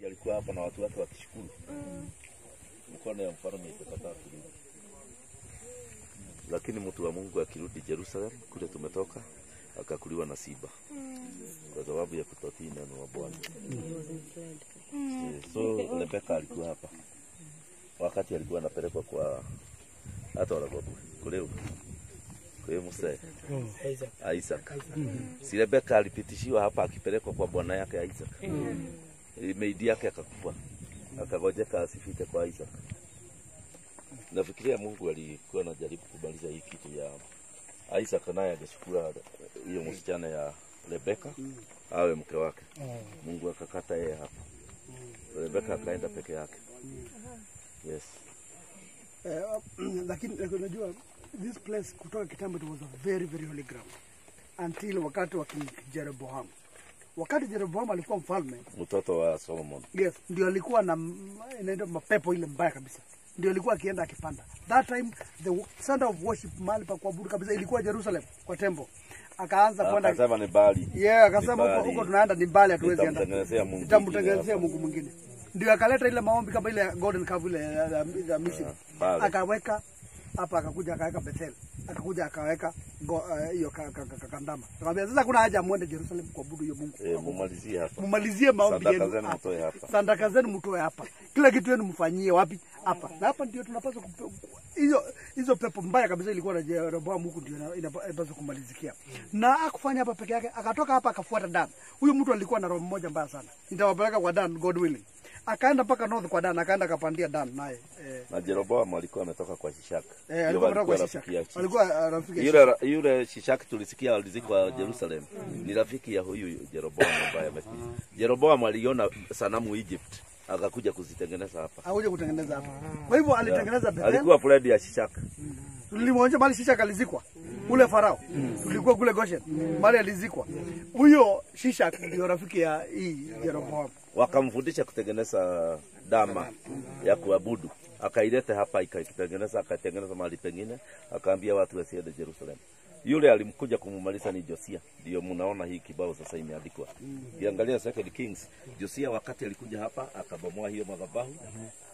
Alikuwa hapa na watu wake wakishukuru. Mkono ya mfalme ikakataa kurudi. Lakini mtu wa Mungu akirudi Jerusalem kule tumetoka, akakuliwa na simba kwa sababu ya kutotii neno wa Bwana. So Rebeka alikuwa hapa wakati alikuwa anapelekwa kwa hata wala kule kwa Musa Isaac. Si Rebeka alipitishiwa hapa akipelekwa kwa bwana yake Isaac. Maidi yake akakufa, akagojeka asifike kwa Isaac. Nafikiria Mungu alikuwa anajaribu kumaliza hii kitu ya Isaac, naye angechukua hiyo msichana ya Rebeka awe mke wake. Mungu akakata yeye hapa. Rebeka akaenda peke yake. Yes. Lakini unajua this place kutoka kitambo it was a very very holy ground until wakati wa King Jeroboam. Wakati Jeroboam alikuwa mfalme, mtoto wa Solomon. Yes, ndio alikuwa na inaitwa mapepo ile mbaya kabisa. Ndio alikuwa akienda akipanda. That time the center of worship mahali pa kuabudu kabisa ilikuwa Jerusalem kwa temple. Akaanza kwenda, akasema ni mbali. Yeah, akasema huko tunaenda ni mbali, hatuwezi enda. Nitamtengenezea Mungu mwingine. Ndio akaleta ile maombi kama ile golden calf ile ya Misri. Akaweka hapa, akakuja akaweka Bethel. Akakuja akaweka hiyo kandama. Akamwambia sasa kuna haja muende Jerusalem kuabudu hiyo Mungu. Mumalizie hapa. Mumalizie maombi yenu. Sadaka zenu mtoe hapa. Sadaka zenu mtoe hapa. Kila kitu yenu mfanyie wapi? Hapa. Na hapa ndio tunapaswa hizo pepo mbaya kabisa ilikuwa na Jeroboam huku ndio inapaswa kumalizikia. Na hakufanya hapa peke yake, akatoka hapa akafuata Dan. Huyu mtu alikuwa na roho moja mbaya sana. Nitawapeleka kwa Dan, God willing. Akaenda mpaka north kwa Dan, akaenda akapandia Dan naye. Na Jeroboam alikuwa ametoka kwa Shishak. Alikuwa ametoka kwa Shishak. Alikuwa rafiki. Yule Shishak tulisikia alizikwa Jerusalem. Ni rafiki ya huyu Jeroboam ambaye amekuja. Jeroboam aliona sanamu Egypt, akakuja kuzitengeneza hapa. Akakuja kutengeneza hapa. Kwa hivyo alitengeneza Bethel. Alikuwa friend ya Shishak. Tulimwonyesha mahali Shishak alizikwa. Ule farao. Tulikuwa kule Goshen. Mahali alizikwa. Huyo Shishak ndio rafiki ya hii Jeroboam. Wakamfundisha kutengeneza dama ya kuabudu. Akaileta hapa ikaitengeneza, akatengeneza mahali pengine, akaambia watu wasiende Jerusalem. Yule alimkuja kumumaliza ni Josia. Ndio mnaona hii kibao sasa imeandikwa. Ukiangalia Second Kings, Josia wakati alikuja hapa akabomoa hiyo madhabahu,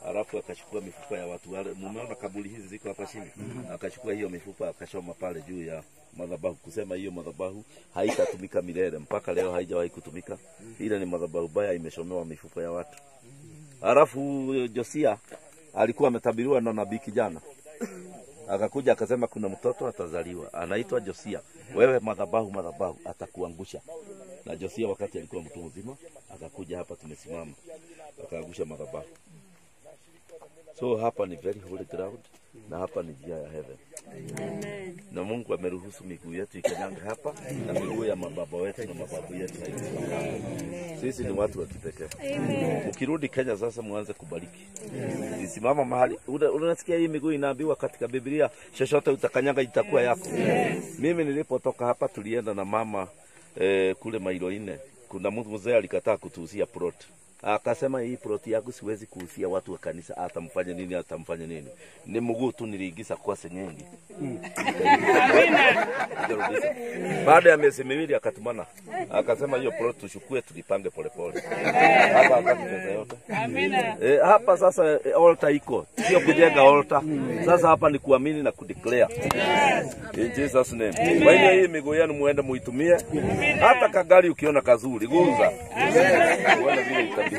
alafu akachukua mifupa ya watu wale. Mumeona kaburi hizi ziko hapa chini. Akachukua hiyo mifupa akashoma pale juu ya madhabahu, kusema hiyo madhabahu haitatumika milele. Mpaka leo haijawahi kutumika. Ile ni madhabahu baya, imeshomewa mifupa ya watu. Alafu Josia alikuwa ametabiriwa na nabii kijana. Akakuja akasema kuna mtoto atazaliwa, anaitwa Josia. Wewe madhabahu atakuangusha. Na Josia wakati alikuwa mtu mzima, akakuja hapa tumesimama, akaangusha madhabahu. So hapa ni very holy ground, na hapa ni njia ya heaven. Amen. Na Mungu ameruhusu miguu yetu ikanyanga hapa, na miguu ya mababa wetu na mababu yetu. Sisi ni watu wa kipekee. Ukirudi Kenya sasa muanze kubariki. Simama mahali unasikia hii miguu inaambiwa katika Biblia, chochote utakanyaga itakuwa yako. Mimi nilipotoka hapa tulienda na mama kule mailo 4. Kuna mtu mzee alikataa kutuuzia plot. Akasema hii plot yangu siwezi kuuzia watu wa kanisa, atamfanya nini atamfanya nini. Ni mguu tu niliingiza kwa senyenge. Amina. Baada ya miezi miwili akatumana. Akasema hiyo plot tuchukue tulipange polepole. Hapa wakati pesa yote. Amina. Hapa sasa altar iko. Sio kujenga altar. Sasa hapa ni kuamini na kudeclare. In Jesus name. Kwa hiyo hii miguu yenu muende muitumie. Hata kagari ukiona kazuri guza. Uone vile itabehave.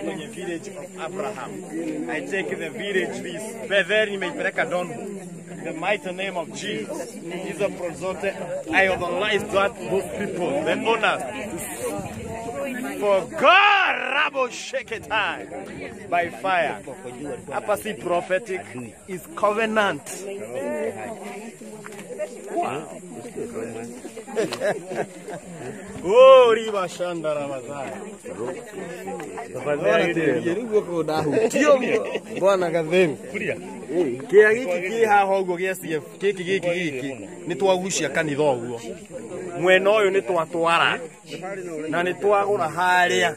Kwenye village of Abraham. I take the village this Bethel nimeipeleka Donbo. In the mighty name of Jesus. Hizo plot zote I authorize that those people, the owners, for God rabo shake it high by fire. Hapa si prophetic, is covenant. Wow. Oh, riba shanda Ramazani. Bwana Gatheni. Kĩa gĩkĩ kĩ haha ũguo gĩa CF gĩkĩ gĩkĩ gĩkĩ nĩ twagucia kanitha ũguo. Mwena ũyũ nĩ twatwara na nĩ twagũra harĩa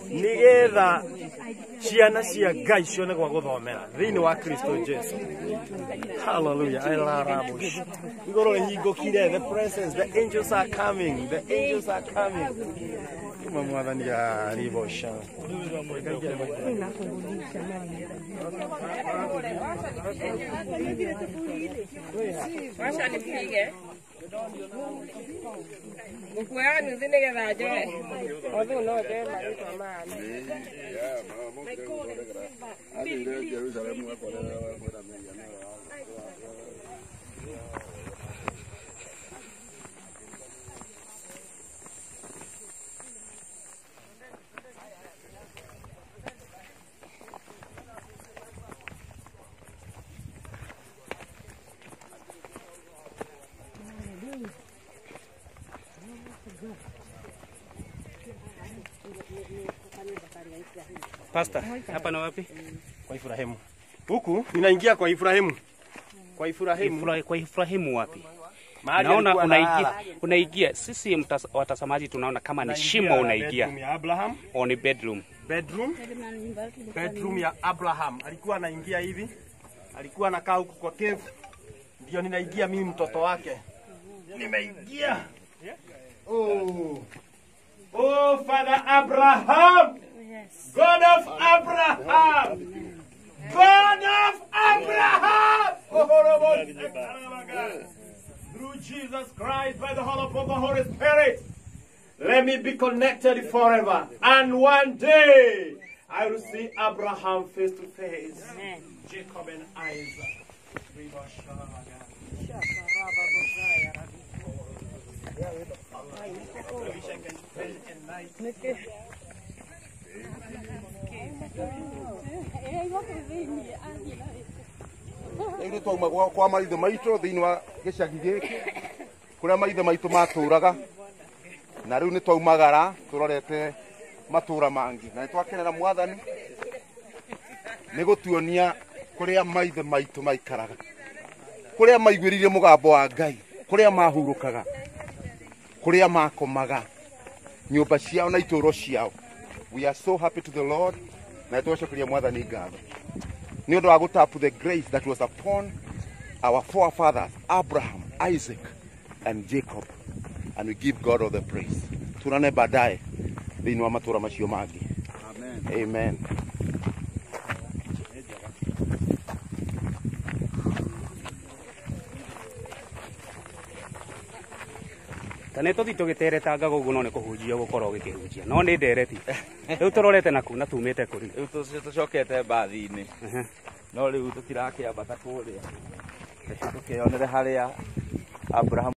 nĩgetha ciana cia Ngai cione gwa gũthomera thĩinĩ wa Kristo Jesu. Hallelujah. I love igoro rĩhingũkire, the presence, the angels are coming, the angels are coming. Kuma mwathani ya ribosha. Wacha nipige. Ngukuoya nuthu nĩgetha njoe. Othu no njoe marĩtwa maya. Pastor, hapa na wapi? Kwa Ibrahimu. Huku ninaingia kwa Ibrahimu. Kwa Ibrahimu. Kwa Ibrahimu wapi? Naona unaingia sisi watazamaji tunaona kama ni shimo unaingia. Bedroom ya Abraham. O ni bedroom. Bedroom. Bedroom ya Abraham. Alikuwa anaingia hivi. Alikuwa anakaa huku kwa cave. Ndio ninaingia mimi mtoto wake. Nimeingia. Oh. Oh, Father Abraham. Yes. God of Abraham. God of Abraham. Through Jesus Christ, by the help of the Holy Spirit, let me be connected forever. And one day, I will see Abraham face to face. Amen. Jacob and Isaac. Rĩu twauma kwa maithe maitũ thĩinĩ wa gĩcagi gĩkĩ kũrĩa maithe maitũ matũraga na rĩu nĩ twaumagara tũrorete matũra mangĩ na nĩ twakenera mwathani nĩ gũtuonia kũrĩa maithe maitũ maikaraga kũrĩa maiguĩrĩire mũgambo wa Ngai kũrĩa mahurũkaga kũrĩa makomaga nyũmba ciao na itũũro ciao. We are so happy to the Lord na twacokeria mwathani ngatho nĩ ũndũ wa gũtap the grace that was upon our forefathers Abraham, Isaac and Jacob, and we give God all the praise. Tunane baadaye thĩinĩ wa matũra macio mangĩ. Amen. Amen. Ta nĩ tũthiĩ tũgĩteretangaga ũguo no nĩ kũhunjia gũkorwo gĩkĩhunjia no nĩ ndereti rĩu tũrorete naku na tumĩte kũrĩ rĩu tũcokete mbathi-inĩ no rĩu tũtirakĩambata kũrĩa tũkĩonere harĩa Abraham